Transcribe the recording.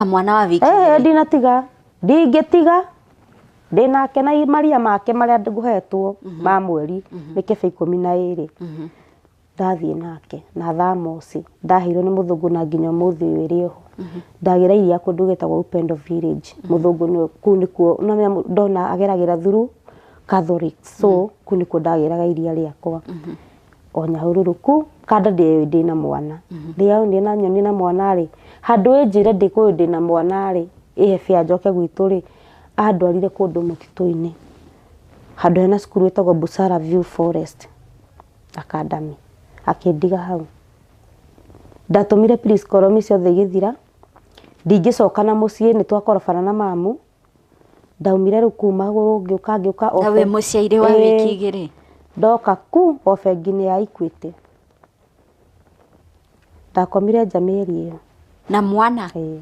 Mwana wa wiki Eh, igĩrĩ. Ndinatiga, ndingĩtiga ndĩnake na maria make marĩa ngũhetwo ma mweri, mĩkebe 12. Ndathiĩ nake na thamosi ndaheirwo nĩ mũthũngũ, na nginya ũmũthĩ ũyũ ĩrĩ oho. Ndagĩra iria kũndũ gwĩtagwo Upendo Village. Mũthũngũ nĩwe kũu nĩkuo nĩwamenya ndona ageragĩra through Catholic, so kũu nĩkuo ndagĩraga iria rĩakwa o Nyahururu ku kanda. Ndĩoĩ ndĩna mwana, ndĩoĩ na nyoni na mwana rĩ, handũ ĩnjĩre ndĩ kũũ ndĩna mwana rĩ, ĩhe bĩa njoke gwitũ rĩ, andwarire kũndũ mũtitũ-inĩ, handũ hena cukuru ĩtagwo Busara View Forest Academy, akĩndiga hau. Ndatũmire please call me ciothe igĩthira. Ndingĩcoka na mũciĩ, nĩ twakorobana na mamu. Ndaumire rĩu kũu magũrũ, ngĩũka ngĩũka Na wĩ mũciairĩ wa wiki 2. Ndoka ku o bengi-inĩ ya Equity. Ndakomire nja mĩeri ĩyo. Na mwana? Ĩĩ.